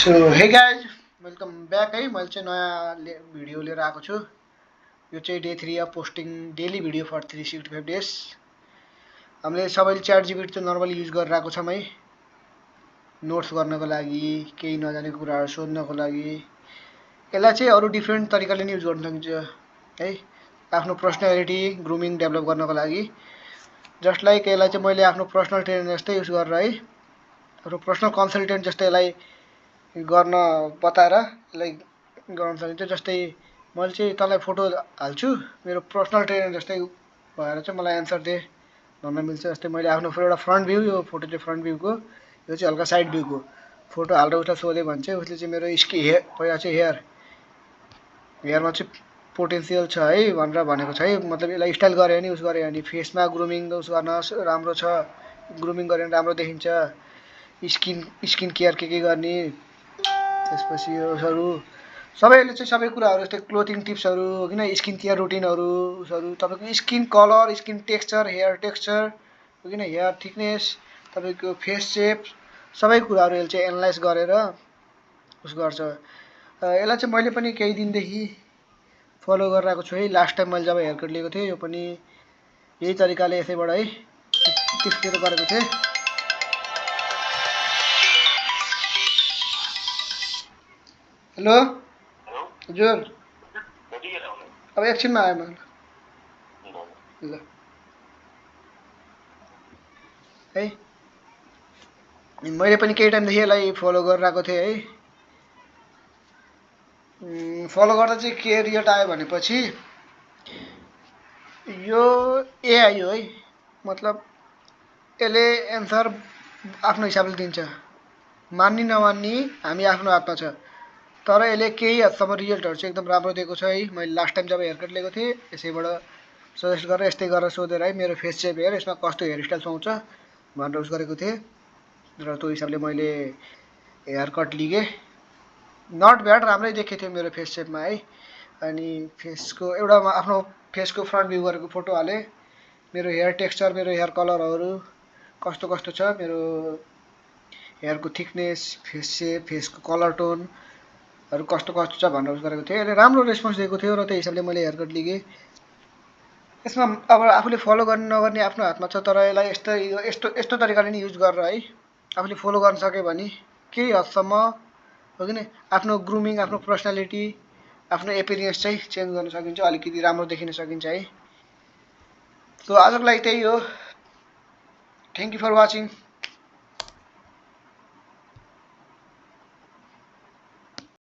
So hey guys welcome back है। मैले चाहिँ नयाँ भिडियो लिएर आएको छु। यो चाहिँ day 3 of posting daily video for 365 days. हामीले सबैले च्याट जिपिटी चाहिँ नर्मली युज गरेर आएको छौँ है, नोट्स गर्नको लागि, केही नजानेको कुराहरू सोध्नको लागि। यसलाई चाहिँ अरू डिफ्रेन्ट तरिकाले नि युज गर्न सकिन्छ है, आफ्नो पर्सनालिटी ग्रुमिङ डेभलप गर्नको लागि। जस्ट लाइक यसलाई चाहिँ मैले आफ्नो पर्सनल ट्रेनर जस्तै युज गरेर है, आफ्नो पर्सनल कन्सल्टेन्ट जस्तै यसलाई गर्न बताएर यसलाई गर्न सकिन्छ। जस्तै मैले चाहिँ तँलाई फोटो हाल्छु, मेरो पर्सनल ट्रेनर जस्तै भएर चाहिँ मलाई एन्सर दे भन्न मिल्छ। जस्तै मैले आफ्नो एउटा फ्रन्ट भ्यू, यो फोटो चाहिँ फ्रन्ट भ्यूको, यो चाहिँ हल्का साइड भ्यूको फोटो हालेर उसलाई सोधेँ भने चाहिँ उसले चाहिँ मेरो पहिला चाहिँ हेयरमा चाहिँ पोटेन्सियल छ है भनेर भनेको छ है। मतलब यसलाई स्टाइल गऱ्यो भने उस गऱ्यो भने फेसमा ग्रुमिङ उस गर्न राम्रो छ, ग्रुमिङ गऱ्यो भने राम्रो देखिन्छ। स्किन केयर के गर्ने, त्यसपछि योहरू सबैले चाहिँ सबै कुराहरू जस्तै क्लोथिङ टिप्सहरू किन, स्किन केयर रुटिनहरू उसहरू, तपाईँको skin colour, skin texture, hair texture किन, हेयर थिकनेस, तपाईँको फेस सेप, सबै कुराहरू यसले चाहिँ एनालाइज गरेर उस गर्छ। यसलाई चाहिँ मैले पनि केही दिनदेखि फलो गरेर आएको छु है। लास्ट टाइम मैले जब हेयर कट लिएको थिएँ यो पनि यही तरिकाले यसैबाट है टिप्स लिएर गरेको थिएँ। हेलो हजुर, अब एकछिनमा आएँ मैले ल है। मैले पनि केही टाइमदेखि यसलाई फलो गरेर आएको थिएँ है। फलो गर्दा चाहिँ के रिजल्ट आयो भनेपछि यो एआई हो है, मतलब यसले एन्सर आफ्नो हिसाबले दिन्छ, मान्ने नमान्ने हामी आफ्नो हातमा छ। तर यसले केही हदसम्म रिजल्टहरू चाहिँ एकदम राम्रो दिएको छ है। मैले लास्ट टाइम जब हेयर कट लिएको थिएँ यसैबाट सजेस्ट गरेर यस्तै गरेर सोधेर है, मेरो फेस सेप हेर, यसमा कस्तो हेयर स्टाइल सुहाउँछ भनेर उस गरेको थिएँ र त्यो हिसाबले मैले हेयर कट लिएँ। नट ब्याड, राम्रै देखेको थियो मेरो फेस सेपमा है। अनि फेसको एउटा आफ्नो फेसको फ्रन्ट भ्यू गरेको फोटो हालेँ, मेरो हेयर टेक्सचर, मेरो हेयर कलरहरू कस्तो कस्तो छ, मेरो हेयरको थिकनेस, फेस सेप, फेसको कलर टोनहरू कस्तो कस्तो छ भनेर उस गरेको थिएँ। यसले राम्रो रेस्पोन्स दिएको थियो र त्यही हिसाबले मैले हेयर कट लिएँ। यसमा अब आफूले फलो गर्ने नगर्ने आफ्नो हातमा छ, तर यसलाई यस्तो यस्तो तरिकाले नि युज गरेर है आफूले फलो गर्न सक्यो भने केही हदसम्म हो कि नै आफ्नो ग्रुमिङ, आफ्नो पर्सनालिटी, आफ्नो एपियरेन्स चाहिँ चेन्ज गर्न सकिन्छ, अलिकति राम्रो देखिन सकिन्छ है। सो आजको लागि त्यही हो। Thank you for watching.